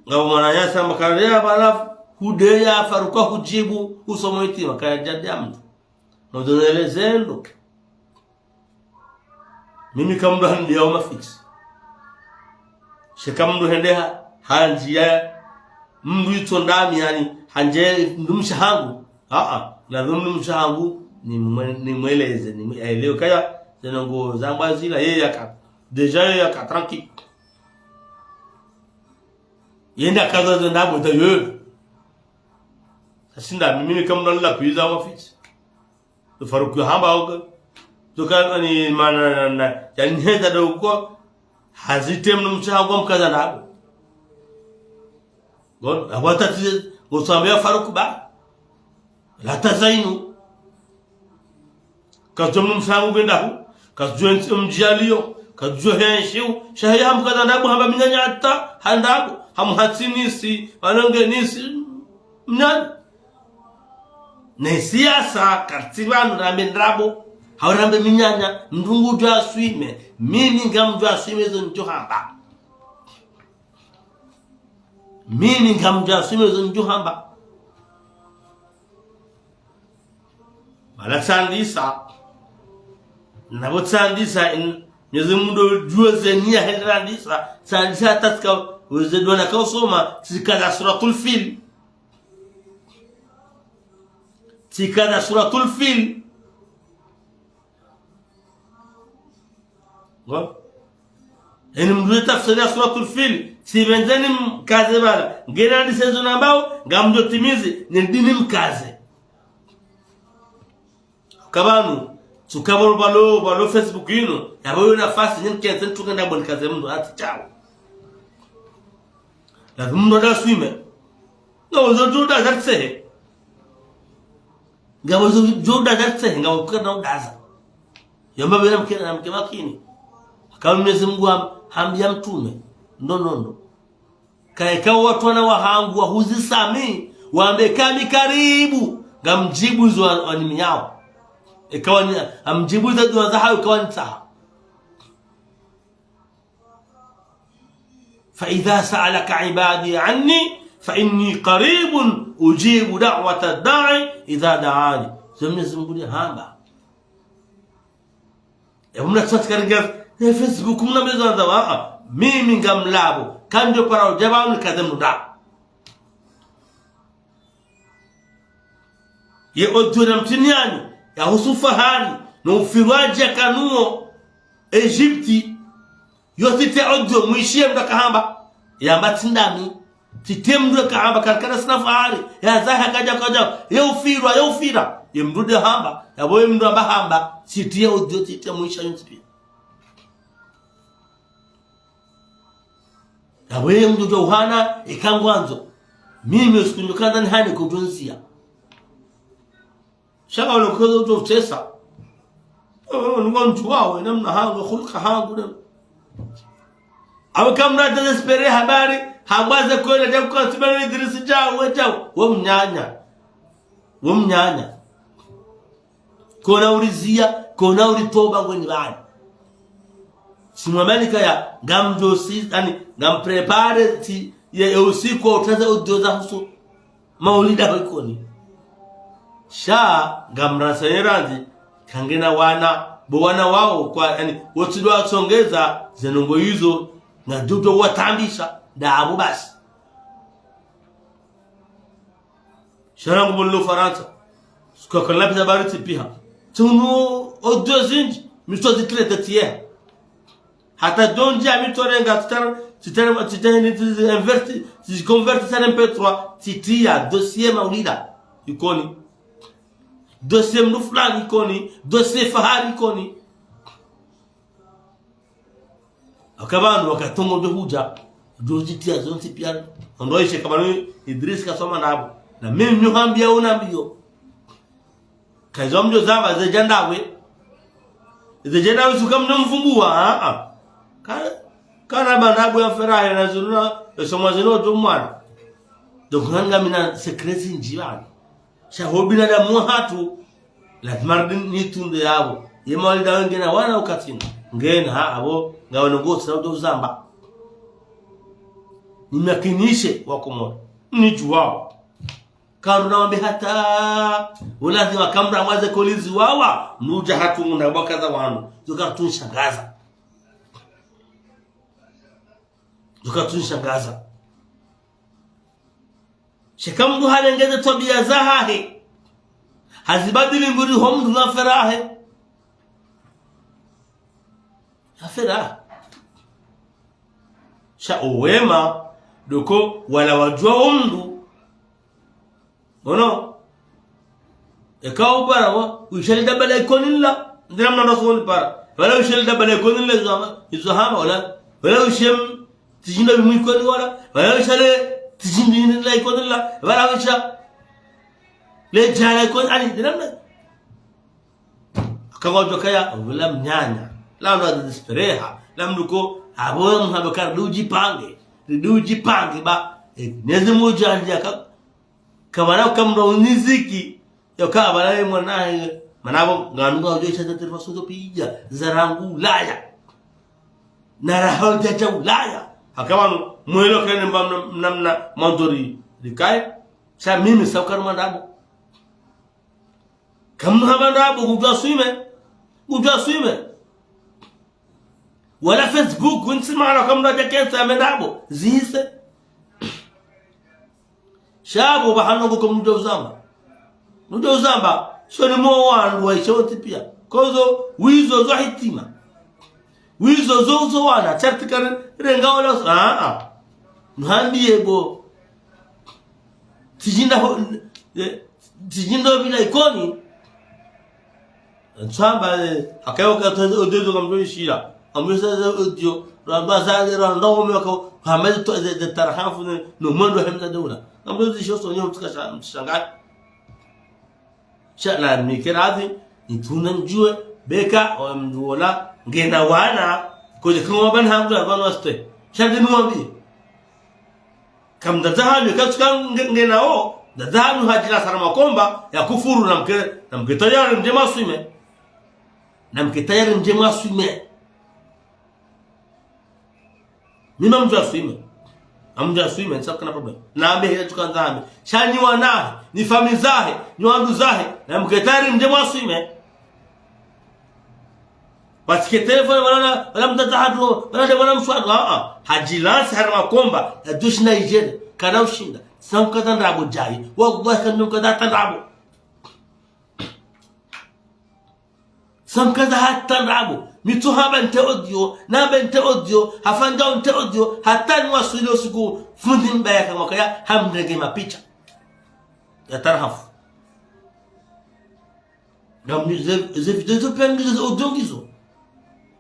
Ngapvo mwananyasi amba kaya bala, hudeya, Faruku hudjibu, usomo itima, kaya djadi ya mndru. Mdonele zendo. Mimi ka mndru handiya wa mafitsi. Sha ka mndru hende ha, handiya, mndru itso ndami yani, handje mdrumshe hangu. A, a, lazimu mdrumshe hangu, ni mwe-, ni mweleze, ni mwe-, aelewe kaya, ze ndrongo zambwa zila, yeye yaka, déjà yeye yaka tranquille. Yende akaza ze ndami, ta yeye. Sasa nda, mimi ni ka mndru nila kuiza wa mafitsi. Faruku hamba oga. Zoka ni mana na, na, yani heza do ko. Hazite mnu mshango mkaza nabo. Ngo, apvo tati, ngo sambe ya Faruku ba. La tazainu. Kazo mnu mshango ngenda hu. Kazo ntsi mdjaliyo. Kazo henshiu. Shahi hamkaza nabo hamba minyanya hata. Handabo. Hamuhatsi nisi. Wanonge nisi. Mnyanya. Ne siasa, kartsi pvanu rambe ndrabo, hau rambe minyanya, mndru ngudjo aswime, mimi ngamdjo aswime zo ndjo hamba. Mimi ngamdjo aswime zo ndjo hamba. Bala tsandisa. Nabo tsandisa in, Mwenyezi Mungu ndo djuwa ze niya hende randisa, tsandisa hata tsika, weze dona kausoma, tsika za Suratul Fil. Tsika za Suratul Fil. Ngo? Eni mndru ye tafsiri ya Suratul Fil, tsipvendze nimkaze bala. Ngena ndisezo nambao, ngamdjo timizi, ni dini mkaze. Ka pvanu, tsuka pvalo, pvalo, pvalo Facebook inu, yapvo yo nafasi, nyi mkentsi, ntsuka ndapvo nikaze mndru, hata shawo. Lazimu mndru ndaswime. Ngapvo zo djo udaza tsehe. Ngapvo zo djo udaza tsehe, ngapvo kuka na udaza. Yamba bela mke na mke makini. Haka Mwenyezi Mungu ham-, hambiya mtrume. Ndo, ndo, ndo. Kaya eka wo watwana wahangu wahuzisa mi, wambe ka mi karibu, ngamdjibu zo wa-, wanimiyao. Eka wani-, ngamdjibu zo dua zahawo, eka wanitsaha. فإذا سألك عبادي عني فإني قريب أجيب دعوة الداع إذا دعان. Zo Mwenyezi Mungu ni hamba. Yapvo mna tsatsi karinga, eh, Facebook mna mezo anza wa, ah, mimi ngamlapvo. Kandjo para udjaba nikaze mndru nda. Ye audio na mtiniani, yahusu Fahari, no ufirwa dja kanuo Egypte, yo tsite audio mwishiye mndru kahamba. Yamba tsi ndami, tsite mndru kahamba, karikana sina Fahari, ya zaha kadja kadja, ye ufirwa, ye ufira. Ye mndru nde hamba, yapvo ye mndru amba hamba, tsite audio, tsite mwisha yontsi pia. Yapvo ye mndru djo uhana, eka ngwandzo. Mimi usiku ndjo kandza nihane kudunzia. Sha ka wala kwezo uto utesa. Wewe, wewe, nungo mndru wawe, namna hangu, huluka hangu, namna. Awe kamra désespéré habari, hamba ze kweli, dja kwa tibana Idrisi djawe, djawe. We mnyanya. We mnyanya. Kona urizia, kona uritoba ngweni bani. Simwambe nikaya, ngamdjo si, yani, ngam préparé, ti, ye, ye usiku, utaze audio zahusu maulida ho Ikoni. Sha, ngamrasa ye randzi, kangena wana, bo wana wao, kwa, yani, wotsi ndo watsongeza, ze ndrongoo izo, ngadjo uto watambisha, ndapvo basi. Sha rangu bo nilo Farantsa. Sika kala pvisa bari tsi piha. Tsunu audio zindji, mi tso zi traité tsiye. Hata dondji ami tso renga, tsitara, tsitara, tsitara, ni tsi investi, tsi converti sa M P trois, tsitia, dossier maulida, Ikoni. Dossier mndru fulani Ikoni, dossier Fahari Ikoni. Aka pvanu wakatongo djo hudja, djo zitia zontsi pia. Ondo ishe ka pvanu Idrisi kasoma ndrabo. Na mimi mnyo hambia unambio. Kaizo mdjo zamba ze dja ndawe. Ze dja ndawe suka mdjo mvumbua, a, a. Ka, kana ba ndrabo ya Ferahe na zinu na, esoma zinu djo mwana. Donc, nanga mina secret zindji pvanu. Sha ho binadamu wahatru, lazima ridi nitunde yapvo. Ye maulida wengena wana ukatsina. Ngena, ha, apvo, ngawe nongo sina uto uzamba. Nimakinishe wa Komori. Nidjuwao. Karuna wambe hata, ulazima kamra mwaze kolizi wawa, nudja hatru ngunda bwakaza wanu. Zoka tunishangaza. Zoka tunishangaza. Sheka mndru halengeze twabiya zahahe. Hazibadili mburi ho mndru na Ferahe. Na Ferahe. Sha owema, ndoko wala wadjuwa o mndru. Ono. Eka upara wa, uishali daba la Ikoni la, ndina mna ndo soni para. Wala uishali daba la Ikoni la, izo hama, izo hama, wala, wala uishem, tijinda bimu Ikoni wala, wala uishale, tijinda ini la Ikoni la, wala uisha, le djala Ikoni, ani, ndina mna. Akawa djo kaya, wala mnyanya, la mna désespéré ha, la mndru ko, apvo mhaba kara, ridi ujipange, ridi ujipange ba, eh, nezi mujanja ka, Kamana kamra uniziki. Yo ka abala ye mwana he. Mana apvo, nganu ngudjo isha za telefoni zo pidja. Za rangu Ulaya. Na raha udja dja Ulaya. Haka pvanu, mwelo kene mba mna, mna, mna, mandori. Likaye. Sha mimi sa ukaru mwa ndrabo. Kamna hamba ndrabo, kudjuwa swime. Kudjuwa swime. Wala Facebook, wintsi mara kamna dja ketsa ya me ndrabo. Zise. Sha apvo pvahanu ngo ko mdjo uzamba. Mdjo uzamba, sho ni mo wandru wa ishe wontsi pia. Kozo, wizo zo hitima. Wizo zo uzo wana, tsartika re-, renga wala, a, a. Nuhambiye bo. Tijinda ho, eh, tijinda bila Ikoni. Ntsamba, eh, akayo ka to audio zo kamdjo ishila. Amdjo sa audio, ramba za, ramba ome wako, hamadi to, ze, ze tarahafu ne, no mwendo hemza daula. Amdjo zisho so nyo mtsika sha, mtshangayi. Sha na mikerazi, nituna ndjuwe, beka, o mndru wola, ngena wana, kode kama wabani hangu la wanu waste. Sha ndi nuwambi. Kamdada hanyu katsuka nge-, ngenao, dada hanyu hadjila sana makomba ya kufuru na mke, na mke tayari mdje mwaswime. Na mke tayari mdje mwaswime. Mimi mdje aswime. Amdje aswime, nisa kana problème. Na ambe hila tsuka nzambe. Sha ni wanahe, ni fami zahe, ni wandru zahe, na mke tayari mdje mwaswime. Parce que téléphone, wala, wala mdada hatru, wala nde wala mswadu, a, a. Hadjilansi hari makomba, ya dushi na ijele, kana ushinda. Sina mkata ndrabo djayi, wa kubasa ni mkata hata ndrabo. Samkaza hata ndrabo. Mi tsu hamba nte audio, nambe nte audio, hafanya nte audio, hata ni waswili usiku fundi mbaya kamwakaya, hamrenge mapicha. Ya tarahafu. Na mi-, ze, ze video zo pia ngizo, ze audio ngizo.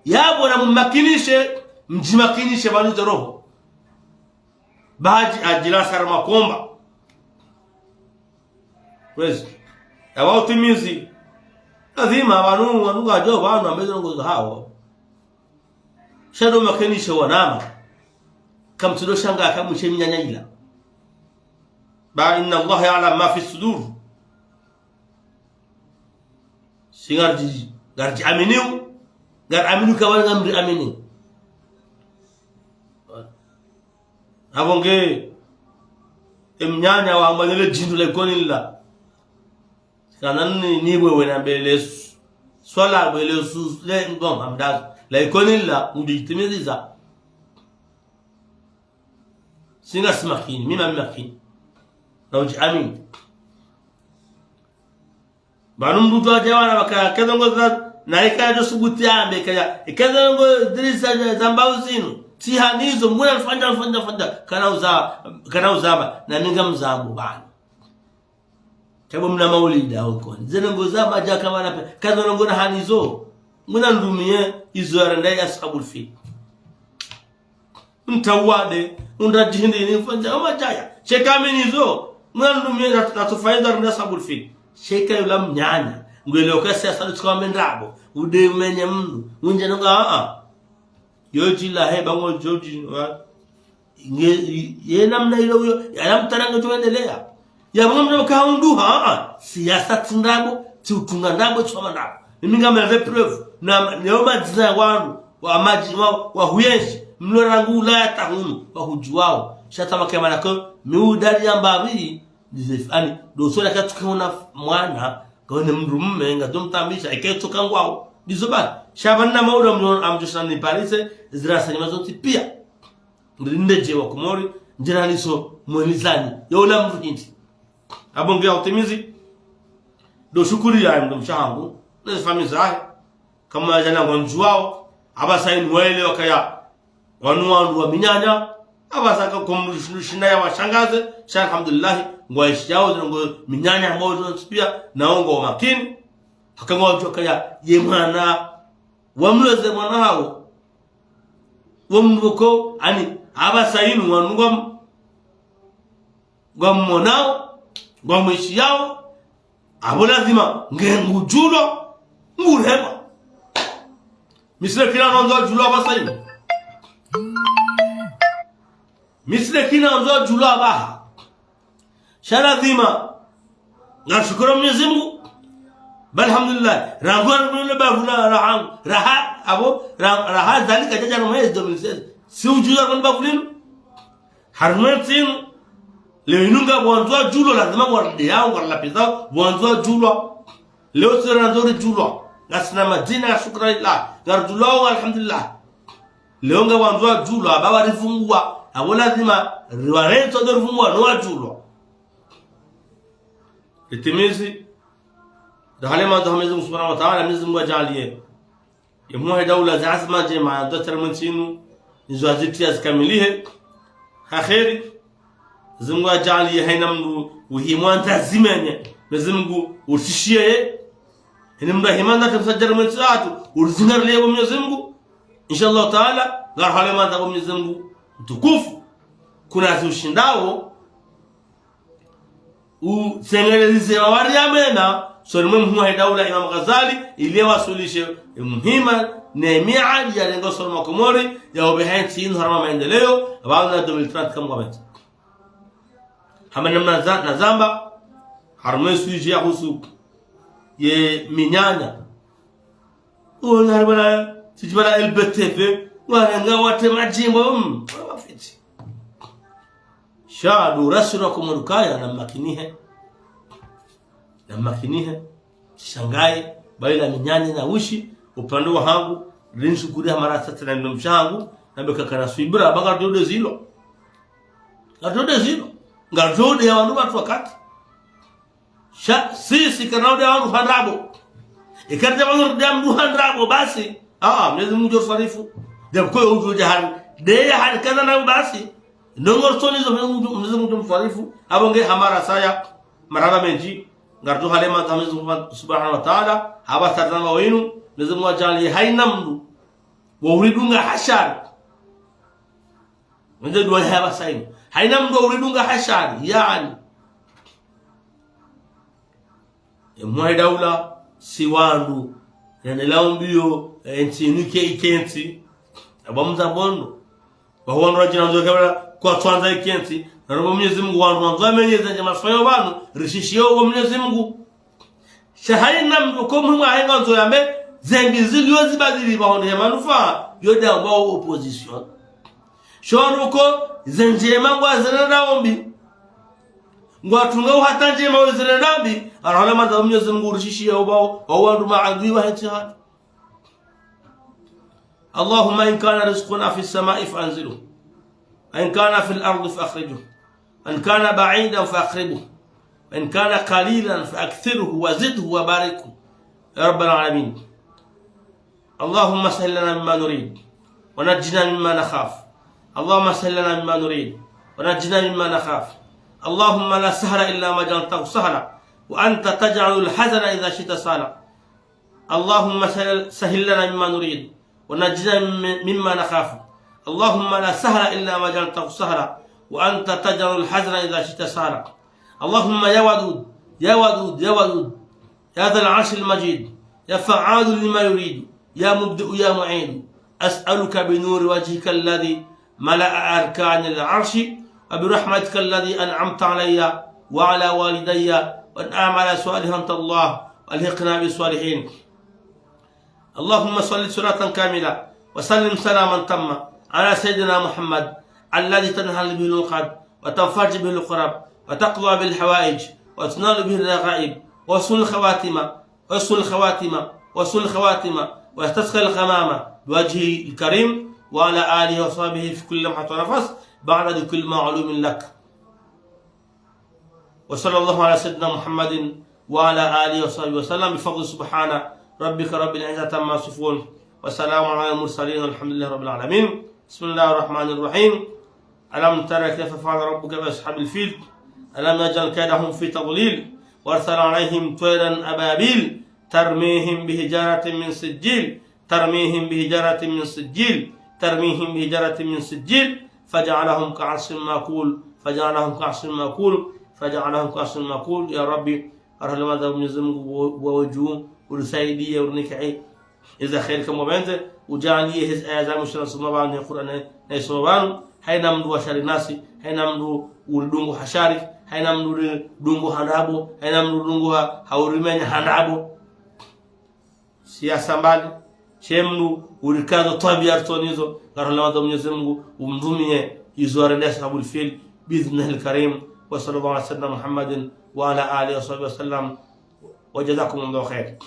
Yapvo na mumakinishe, mdjimakinishe pvanu ze roho. Baadji adjila sara makomba. Kwezi. Yapvo utimizi. Lazima pvanu, pvanu kwadjo pvanu, ambe ze ndrongo zahawo. Sha ndo makinishe wanama. Kamtsudo shanga kamwishe minyanya ila. Ba inna Allah ya'lamu ma fi sudur. Si ngaridji, ngaridji aminiu, ngari aminiu kawali ngamri aminiu. Apvo nge, emnyanya wa mwanele djindru la Ikoni la. Kana ni, ni wewe na mbele su-, swala mbele su-, le ngoma mdazo. La Ikoni la, udjitimiziza. Si ngasi makini, mi mami makini. Na udji amini. Pvanu mdru udjo wadja wana pvaka, eka ze ndrongo za, na eka yadjo subuti yambe, eka ya, eka ze ndrongo Idrisa za, zambao zinu. Tsi hanizo, mwana nifanya, nifanya, nifanya. Kana uza-, kana uzamba, na mi ngamzambo pvanu. Kabo mna maulida huko. Ze ndrongo za madjaka wana pe, eka ze ndrongo na hanizo. Mwana ndrumiye, izo yarenda ya Ashabul Fil. Ntawade, undra djihindi ni fanya, oma djaya. Sheka amini zo, mwana ndrumiye na, na tufaiza runda Ashabul Fil. Sheka yula mnyanya, ngwele okasi asali tsuka wamendrabo, ude umenye mnu, unje nonga, a, a. Yo djila he, pvangu djodji, wa. Nge, ye namna ilo uyo, ya namtaranga djo endelea. Ya pvangu mna kahundu, a, a. Siasa tsi ndrabo, tsi utunga ndrabo, tsi wama ndrabo. Mimi ngam na ze preuve, na, na yo madzina ya wandru, wa madji, wa, wa huyenshi, mlo rangu Ulaya hata hunu, wa hudjuwao. Sha tama kema nako, mi udari ya mbapvi, dize, ani, ndo usona katsuke una mwana, kawone mdrume, ngadjo mtambisha, eke tsoka ngwao. Ndizo ba, sha pvanu na maura mlo, amdjosha ni Paris, zira sa nyima zontsi pia. Ndinde dje wa Komori, ndjira niso mwenizani, ya ula mdru hindri. Apvo nge ya utimizi, ndo shukuri ya mdru mshe hangu, ne famiyi zahe, kama djana ngwandjuwao, apvasa inu waelewa kaya, wanu wandru wa minyanya, apvasa ka komru shinu shina ya washangaze, sha alhamdulillah, ngwaishiyao, ze ndrongo minyanya ambao zontsi pia, na wo ngwao makini, haka ngwadjuwa kaya, ye mwana, wamloze mwana hawo, wamloko, ani, apvasa inu wanu ngwam-, ngwammonao, ngwamwishiyao, apvo lazima nge ngudjulwa, ngurema. Mi tsi nde kina nondzo djulwa apvasa inu. Mi tsi nde kina nondzo djulwa apvaha. Sha lazima, ngarishukuru Mwenyezi Mungu. Ba alhamdulillah. Rangu harumwa le bavu la rahangu. Raha, apvo, ra-, raha zalika djadja harumwa mwezi deux mille seize. Si udjuza harumwa le bavu linu. Harumwa ntsi inu. Leo inu ngapvo wandzao djulwa, lazima ngwarende yao, ngwarelapvizao, wandzao djulwa. Leo tsi randzo ridjulwa. Ngasina madzina ya shukra lillah. Ngaridjulwao, alhamdulillah. Leo ngapvo wandzao djulwa, apva warifungua. Apvo lazima, riwarentso ndo rifungua, no wadjulwa. Itimizi. Ndo hale mandza ha Mwenyezi Mungu Subhanahu wa Ta'ala, Mwenyezi Mungu adjaaliye. Ye mhuu wahe daula za azma ndjema, ndo tsari mwe ntsi inu, izo azitriya zikamilihe. Ha kheri. Mwenyezi Mungu adjaaliye haina mdru uhimwa ndza zimenye. Mwenyezi Mungu usishiye ye. Haina mdru ahimwa ndza tamsajari mwe ntsi hatru, urizingariye bo Mwenyezi Mungu. Insha Allah Ta'ala, ngaro hale mandza bo Mwenyezi Mungu mtukufu. Kuna zi ushindao, utsengeleze wawari ya mena, soni mwe mhuu wahe daula Imam Ghazali, ili yawaswilishe muhima, ne miadi ya lengo soni mwa Komori, ya ubehe ntsi inu harumwa maendeleo, apvanu na deux mille trente kamwe kwapvendza. Hama namna za-, nazamba, harumwa sujet ya husu, ye minyanya. Ona bala, siji bala L B T V, wana nga wate madjimbo, mm, wafiti. Sha ndo rasiro kumurukaya na makinihe. Na makinihe. Shangaye, baila minyanya na wishi, upande wahangu, rinshukuri ha mara tatu na mdru mshe hangu, na beka kana swibira, ba ngaridjo de zilo. Ngaridjo de zilo. Ngaridjo de ya wandru watru wakati. Sha, sisi kana ude wandru fandrabo. Eka ridja pvanu ridja mdru ha ndrabo basi. Ah, Mwenyezi Mungu ngudjo riswarifu. Djapvo ko yo udjo dja hari. Nde ya hari kana ndrabo basi. Ndrongoo ritsonizo Mwenyezi Mungu, Mwenyezi Mungu ngudjo mswarifu. Apvo nge hamara saya. Marahaba mendji. Ngaridjo hale madha Mwenyezi Mungu Subhanahu wa Ta'ala. Hapvasa ritanga winu. Mwenyezi Mungu adjaanliye haina mdru. Wo uridunga ha shari. Mwenye dua ya hapvasa inu. Haina mdru uridunga ha shari. Yaani. E mwahe daula, si wandru. Nene lao mbiyo, e ntsi inu ke ikentsi. Aba mza bondo. Wa wandru wadjina ndzo kabla kwatswandza ikentsi. Na robo Mwenyezi Mungu wandru wandzo wamenyeze ndje maswayo pvanu. Rishishiyo wo Mwenyezi Mungu. Sha haina mdru ko muhimu ahenga ndzo yambe, zembi zilio zibadili pvahondro ya manufaa, yo nda wambao opposition. Sho wandru ko, ze ndjema ngwazirendao mbi. Ngwatunga uhata ndjema wazirenda mbi, arahola madha Mwenyezi Mungu urishishiya ubao, wa wandru maadui wa hentsi hatru. اللهم إن كان رزقنا في السماء فأنزله، وإن كان في الأرض فأخرجه، وإن كان بعيدا فأقربه، وإن كان قليلا فأكثره وزده وبارك له، يا رب العالمين. اللهم سهل لنا مما نريد، ونجنا مما نخاف. اللهم سهل لنا مما نريد، ونجنا مما نخاف. اللهم لا سهل إلا ما جعلته سهلا، وأنت تجعل الحزن إذا شئت سهلا. اللهم سهل، سهل لنا مما نريد، ونجنا مم-، مما نخاف. اللهم لا سهل إلا ما جعلته سهلا، وأنت تجعل الحزن إذا شئت سهلا. اللهم يا ودود، يا ودود، يا ودود، يا ذا العرش المجيد، يا فعال لما يريد، يا مبدئ يا معيد، أسألك بنور وجهك الذي ملأ أركان العرش، وبرحمتك الذي أنعمت علي وعلى والدي، وأن أعمل صالحا ترضاه، وألحقنا بالصالحين. اللهم صل صلاة كاملة وسلم سلاما تاما على سيدنا محمد الذي تنحل به العقد وتنفرج به الكرب وتقضى به الحوائج وتنال به الرغائب وحسن الخواتمة، وحسن الخواتمة، وحسن الخواتمة، ويستسقى الغمام بوجهه الكريم وعلى آله وصحبه في كل لمحة ونفس بعدد كل معلوم لك. وصلى الله على سيدنا محمد وعلى آله وصحبه وسلم بفضل سبحان ربك رب العزة عما يصفون، وسلام على المرسلين والحمد لله رب العالمين. بسم الله الرحمن الرحيم. ألم تر كيف فعل ربك بأصحاب الفيل؟ ألم يجعل كيدهم في تضليل، وأرسل عليهم طيرا أبابيل، ترميهم بحجارة من سجيل، ترميهم بحجارة من سجيل، ترميهم بحجارة من سجيل، فجعلهم كعصف مأكول، فجعلهم كعصف مأكول، فجعلهم كعصف مأكول. يا ربي, arhali madha Mwenyezi Mungu wa, wa juu, urisaidiye, urinike iza kheri kama wendze, ujaanliye hezi aya za mwisho nasoma pvanu, ya Qur'an na, naisoma pvanu, haina mdru wa shari nasi, haina mdru uridungu ha shari, haina mdru uridungu ha ndrabo, haina mdru uridungu ha, ha urimenya ha ndrabo. Siyasa mbali, she mdru urikazo twabiya ritsonizo, ngarihula madha Mwenyezi Mungu, umrumiye, izo arende Ashabul Fil, بإذنه الكريم. وصلى الله على سيدنا محمد وعلى آله وصحبه وسلم. وجزاكم الله خير.